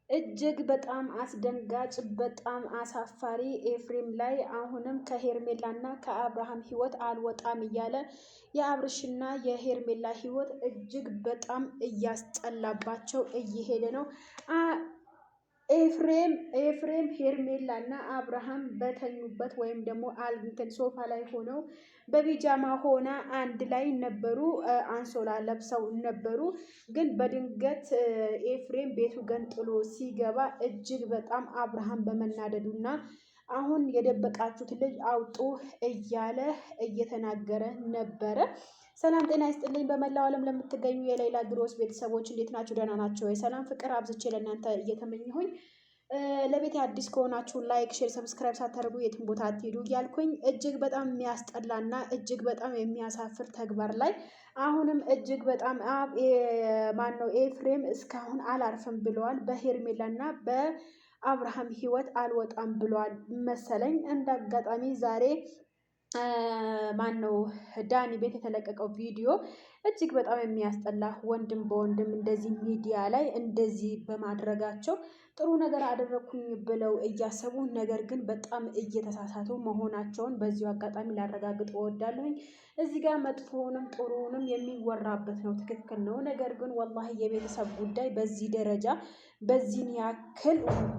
እጅግ በጣም አስደንጋጭ በጣም አሳፋሪ ኤፍሬም ላይ አሁንም ከሄርሜላና ከአብርሃም ህይወት አልወጣም እያለ የአብርሽና የሄርሜላ ህይወት እጅግ በጣም እያስጠላባቸው እየሄደ ነው። ኤፍሬም ሄርሜላ እና አብርሃም በተኙበት ወይም ደግሞ አልንትን ሶፋ ላይ ሆነው በቢጃማ ሆና አንድ ላይ ነበሩ። አንሶላ ለብሰው ነበሩ። ግን በድንገት ኤፍሬም ቤቱ ገንጥሎ ሲገባ እጅግ በጣም አብርሃም በመናደዱና አሁን የደበቃችሁት ልጅ አውጡ እያለ እየተናገረ ነበረ። ሰላም ጤና ይስጥልኝ። በመላው ዓለም ለምትገኙ የሌላ ግሮስ ቤተሰቦች እንዴት ናችሁ? ደህና ናቸው? የሰላም ፍቅር አብዝቼ ለእናንተ እየተመኘሁኝ ለቤት አዲስ ከሆናችሁ like፣ share፣ subscribe ሳታደርጉ የትም ቦታ አትሄዱ እያልኩኝ እጅግ በጣም የሚያስጠላና እጅግ በጣም የሚያሳፍር ተግባር ላይ አሁንም እጅግ በጣም ማን ነው ኤፍሬም እስካሁን አላርፍም ብለዋል። በሄርሜላና በአብርሃም ህይወት አልወጣም ብለዋል መሰለኝ። እንደ አጋጣሚ ዛሬ ማን ነው ዳኒ ቤት የተለቀቀው ቪዲዮ እጅግ በጣም የሚያስጠላ ወንድም በወንድም እንደዚህ ሚዲያ ላይ እንደዚህ በማድረጋቸው ጥሩ ነገር አደረግኩኝ ብለው እያሰቡ ነገር ግን በጣም እየተሳሳቱ መሆናቸውን በዚሁ አጋጣሚ ላረጋግጥ እወዳለሁኝ። እዚህ ጋር መጥፎውንም ጥሩውንም የሚወራበት ነው፣ ትክክል ነው። ነገር ግን ወላሂ የቤተሰብ ጉዳይ በዚህ ደረጃ በዚህን ያክል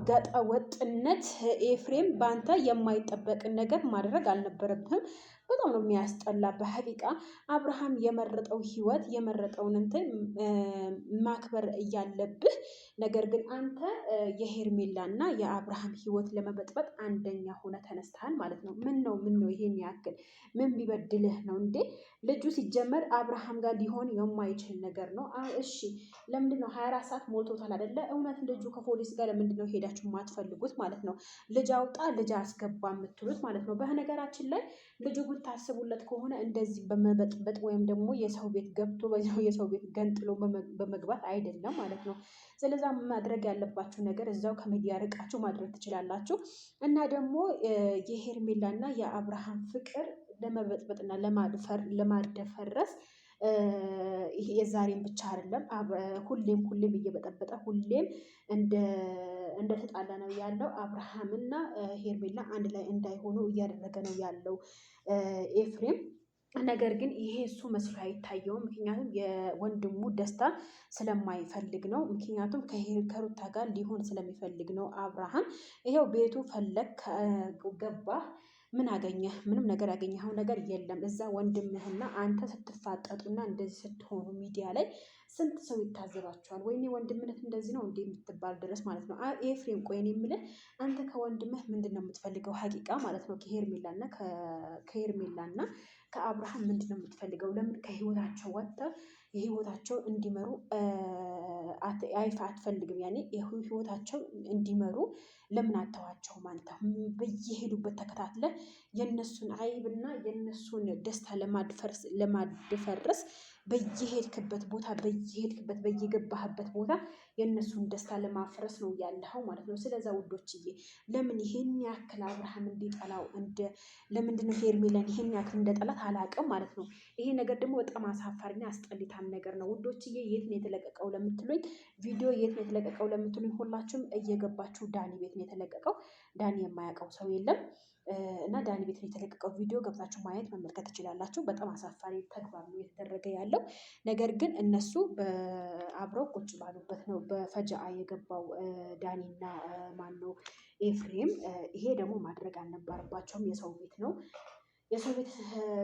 ገጠ ወጥነት ኤፍሬም በአንተ የማይጠበቅን ነገር ማድረግ አልነበረብህም። በጣም ነው የሚያስጠላ። በሀቂቃ አብርሃም የመረጠው ህይወት የመረጠውን እንትን ማክበር እያለብህ ነገር ግን አንተ የሄርሜላና የአብርሃም ህይወት ለመበጥበጥ አንደኛ ሆነ ተነስተሃል ማለት ነው። ምን ነው ምን ነው ይሄን ያክል ምን ቢበድልህ ነው እንዴ? ልጁ ሲጀመር አብርሃም ጋር ሊሆን የማይችል ነገር ነው። እሺ ለምንድን ነው 24 ሰዓት ሞልቶታል አይደለ? እውነት ልጁ ከፖሊስ ጋር ለምንድን ነው ሄዳችሁ የማትፈልጉት ማለት ነው? ልጅ አውጣ ልጅ አስገባ የምትሉት ማለት ነው። በነገራችን ላይ ልጁ ብታስቡለት ከሆነ እንደዚህ በመበጥበጥ ወይም ደግሞ የሰው ቤት ገብቶ የሰው ቤት ገንጥሎ በመግባት አይደለም ማለት ነው። ስለዛ ማድረግ ያለባችሁ ነገር እዛው ከሚዲያ ርቃችሁ ማድረግ ትችላላችሁ። እና ደግሞ የሄርሜላና የአብርሃም ፍቅር ለመበጥበጥና ለማደፈረስ ይሄ የዛሬን ብቻ አይደለም። ሁሌም ሁሌም እየበጠበጠ ሁሌም እንደተጣላ ነው ያለው። አብርሃምና ሄርሜላ አንድ ላይ እንዳይሆኑ እያደረገ ነው ያለው ኤፍሬም። ነገር ግን ይሄ እሱ መስሎ አይታየውም። ምክንያቱም የወንድሙ ደስታ ስለማይፈልግ ነው። ምክንያቱም ከሩታ ጋር ሊሆን ስለሚፈልግ ነው። አብርሃም ይኸው ቤቱ ፈለግ ገባህ ምን አገኘህ? ምንም ነገር ያገኘኸው ነገር የለም። እዛ ወንድምህና አንተ ስትፋጠጡና እንደዚህ ስትሆኑ ሚዲያ ላይ ስንት ሰው ይታዘባቸዋል። ወይኔ ወንድምነት እንደዚህ ነው እንዴ የምትባል ድረስ ማለት ነው። ኤፍሬም ቆይን የምልህ አንተ ከወንድምህ ምንድን ነው የምትፈልገው? ሀቂቃ ማለት ነው ከሄርሜላና ከሄርሜላና ከአብርሃም ምንድን ነው የምትፈልገው? ለምን ከህይወታቸው ወጥተህ የህይወታቸው እንዲመሩ አይፋ አትፈልግም? ያኔ ህይወታቸው እንዲመሩ ለምን አተዋቸውም? አንተ በየሄዱበት ተከታትለ የነሱን አይብና የነሱን ደስታ ለማድፈርስ በየሄድክበት ቦታ በየሄድክበት በየገባህበት ቦታ የእነሱን ደስታ ለማፍረስ ነው ያለኸው ማለት ነው። ስለዛ ውዶችዬ ለምን ይሄን ያክል አብርሃም እንዲጠላው እንደ ለምንድነው ሄርሜላን ይሄን ያክል እንደጠላት አላውቅም ማለት ነው። ይሄ ነገር ደግሞ በጣም አሳፋሪና አስጠሊታም ነገር ነው ውዶችዬ። የት ነው የተለቀቀው ለምትሉኝ ቪዲዮ የት ነው የተለቀቀው ለምትሉኝ ሁላችሁም እየገባችሁ ዳኒ ቤት ነው የተለቀቀው። ዳኒ የማያውቀው ሰው የለም። እና ዳኒ ቤት የተለቀቀው ቪዲዮ ገብታችሁ ማየት መመልከት ትችላላችሁ። በጣም አሳፋሪ ተግባር ነው እየተደረገ ያለው። ነገር ግን እነሱ አብረው ቁጭ ባሉበት ነው በፈጃአ የገባው ዳኒና ማነው ኤፍሬም። ይሄ ደግሞ ማድረግ አልነበረባቸውም። የሰው ቤት ነው። የሰው ቤት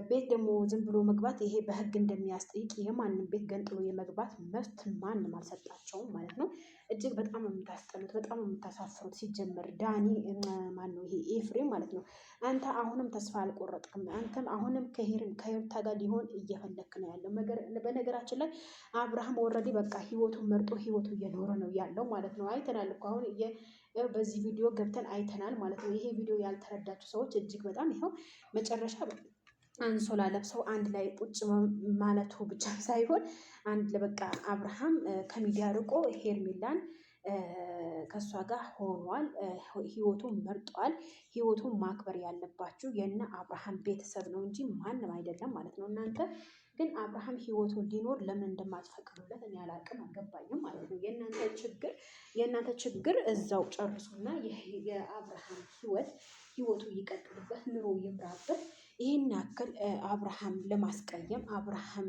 ቤት ደግሞ ዝም ብሎ መግባት ይሄ በህግ እንደሚያስጠይቅ የማንም ቤት ገንጥሎ የመግባት መብት ማንም አልሰጣቸውም ማለት ነው። እጅግ በጣም የምታስጠሉት፣ በጣም የምታሳፍሩት ሲጀመር ዳኒ ማነው ይሄ ኤፍሬም ማለት ነው። አንተ አሁንም ተስፋ አልቆረጥክም። አንተም አሁንም ከሩታ ጋር ሊሆን እየፈለክ ነው ያለው። በነገራችን ላይ አብርሃም already በቃ ህይወቱን መርጦ ህይወቱ እየኖረ ነው ያለው ማለት ነው። አይተናል እኮ አሁን በዚህ ቪዲዮ ገብተን አይተናል ማለት ነው። ይሄ ቪዲዮ ያልተረዳችሁ ሰዎች እጅግ በጣም ይኸው መጨረሻ አንሶላ ለብሰው አንድ ላይ ቁጭ ማለቱ ብቻ ሳይሆን አንድ ለበቃ አብርሃም ከሚዲያ ርቆ ሄርሜላን ከእሷ ጋር ሆኗል። ህይወቱን መርጧል። ህይወቱን ማክበር ያለባችሁ የነ አብርሃም ቤተሰብ ነው እንጂ ማንም አይደለም ማለት ነው። እናንተ ግን አብርሃም ህይወቱን ሊኖር ለምን እንደማትፈቅዱለት እኔ አላቅም፣ አልገባኝም ማለት ነው። የእናንተ ችግር እዛው ጨርሱና የአብርሃም ህይወት ህይወቱ ይቀጥልበት፣ ኑሮ ይምራበት። ይህን ያክል አብርሃም ለማስቀየም፣ አብርሃም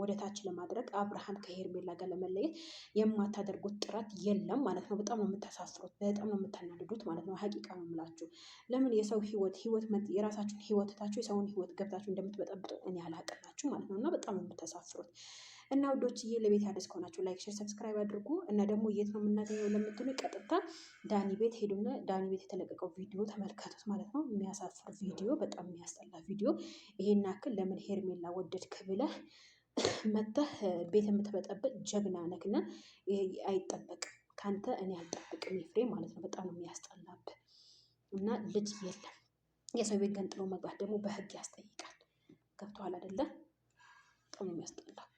ወደ ታች ለማድረግ፣ አብርሃም ከሄርሜላ ጋር ለመለየት የማታደርጉት ጥረት የለም ማለት ነው። በጣም ነው የምታሳፍሩት፣ በጣም ነው የምታናድዱት ማለት ነው። ሀቂቃ ነው የምላችሁ። ለምን የሰው ህይወት ህይወት የራሳችሁን ህይወት ትታችሁ የሰውን ህይወት ገብታችሁ እንደምትበጠብጡ እኔ አላቅላችሁ ማለት ነው። እና በጣም ነው የምታሳፍሩት። እና ውዶችዬ ለቤት አዲስ ከሆናችሁ like፣ share፣ subscribe አድርጉ። እና ደግሞ የት ነው የምናገኘው ለምትሉ ቀጥታ ዳኒ ቤት ሄዱና ዳኒ ቤት የተለቀቀው ቪዲዮ ተመልከቱት ማለት ነው። የሚያሳፍር ቪዲዮ፣ በጣም የሚያስጠላ ቪዲዮ። ይሄን ያክል ለምን ሄርሜላ ወደድክ ብለህ መተህ ቤት የምትበጠብጥ ጀግና ነክና አይጠበቅም ከአንተ እኔ አልጠብቅም ኤፍሬም ማለት ነው። በጣም ነው የሚያስጠላብህ። እና ልጅ የለም የሰው ቤት ገንጥሎ መግባት ደግሞ በህግ ያስጠይቃል። ገብቶሃል አይደለ? በጣም ነው የሚያስጠላው።